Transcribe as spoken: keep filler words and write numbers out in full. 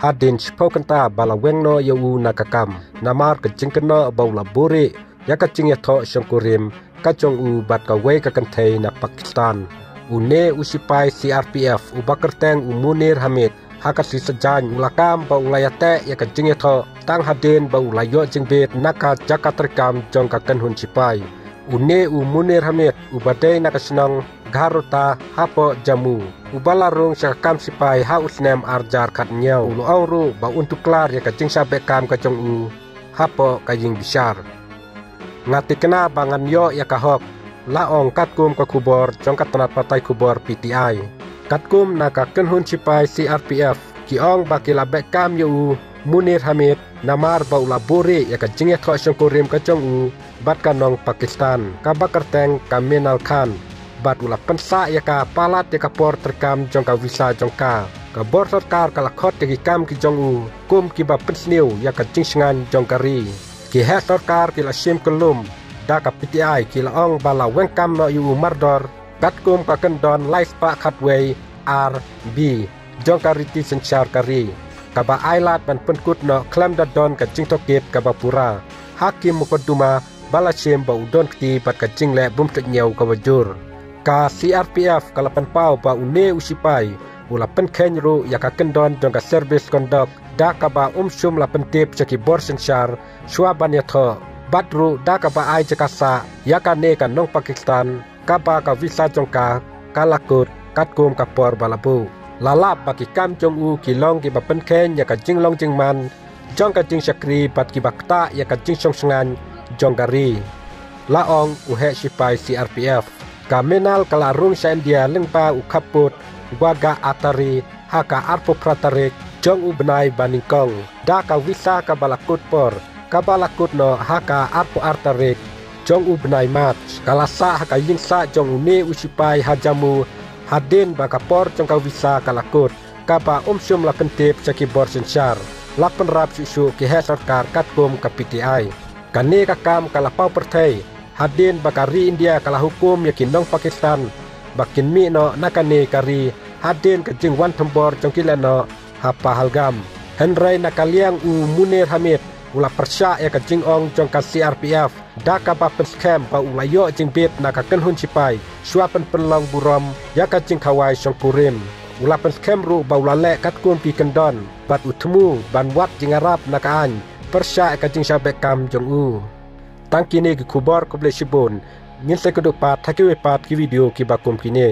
Hadien shiphew kynta ba la weng noh ïa u na ka kam, namar ka jingkynnoh ba u la buhrieh ïa ka jingïathoh shongkurim ka jong u bad kawei ka kynthei na Pakistan. Une u sipai C R P F uba kyrteng u Munir Hamid, ha ka sngi Saitjaiñ u la kam ba u la ïateh ïa ka jingïathoh tang hadien ba u la ïoh jingbit na ka jaka treikam jong ka kynhun sipai. Une u Munir Hamid uba dei na ka shnong Gharota hapoh Jammu, uba la rung sha ka kam sipai ha u snem ar hajar khathynñiew, u la ong ruh ba un tuklar ïa ka jingshah beh kam ka jong u hapoh ka ïing bishar. Nga thikna ba ngan ïoh ïa ka hok, la ong katkum ka khubor jong ka tnat pathai khubor P T I. Katkum na ka kynhun sipai C R P F, ki ong ba ki la beh kam ïa u Munir Hamid namar ba u la buhrieh ïa ka jingïathoh shongkurim ka jong u bad ka nong Pakistan kaba kyrteng ka Minal Khan, bad u la pynsah ïa ka palat ïa ka por treikam jong ka visa jong ka. Ka bor sorkar ka la khot ïa ki kam ki jong u kum kiba pynsniew ïa ka jingshngaiñ jong ka ri. Ki heh sorkar ki la shim kyllum da ka P T I, ki la ong ba la weng kam noh ïa u mardor katkum ka kyndon lai spah khatwei R B jong ka riti synshar ka ri, kaba ai lad ban pynkut noh khlem da don ka jingtohkit kaba pura ha ki mukotduma ba la shim ba u don kti bad ka jingleh bym thliew kaba jur. Ka C R P F ka la pynpaw ba une u sipai u la pynkheiñ ruh ïa ka kyndon jong ka service conduct da kaba um shym la pyntip sha ki bor synshar shuwa ban ïathoh, bad ruh da kaba ai jaka sah ïa kane ka nong Pakistan kaba ka visa jong ka ka la kut katkum ka por ba la buh. La lap ba ki kam jong u ki long kiba pynkheiñ ïa ka jinglong jingman jong ka jingshakri bad kiba ktah ïa ka jingshongshngaiñ jong ka ri, la ong u heh sipai C R P F. Ka Minal ka la rung sha India lyngba u khappud Wagah Attari ha ka arphew phra tarik jong u bnai ba nyngkong da ka visa kaba la kut por, kaba la kut noh ha ka arphew ar tarik jong u bnai March. Ka la sah ha ka ïing sah jong une u sipai ha Jammu hadien ba ka por jong ka visa ka la kut, kaba um shym la pyntip sha ki bor synshar. La pynrap shuh shuh ki heh sorkar katkum ka P T I. Kane ka kam ka la paw pyrthei hadien ba ka ri India ka la hukum ïa ki nong Pakistan ba kin mih noh na kane ka ri hadien ka jingwan thombor jong ki lehnoh ha Pahalgam. Hynrei na ka liang u Munir Hamid u la pyrshah ïa ka jingong jong ka C R P F da kaba pynskhem ba u la ïoh jingbit na ka kynhun sipai shuwa ban pynlong burom ïa ka jingkhawai shongkurim. U la pynskhem ruh ba u la leh katkum ki kyndon bad u thmu ban wad jingïarap na ka aiñ pyrshah ïa ka jingshah beh kam jong u. Tang kine ki khubor, khublei shibun. Ngin sa ïakynduh pat ha kiwei pat ki video kiba kum kine.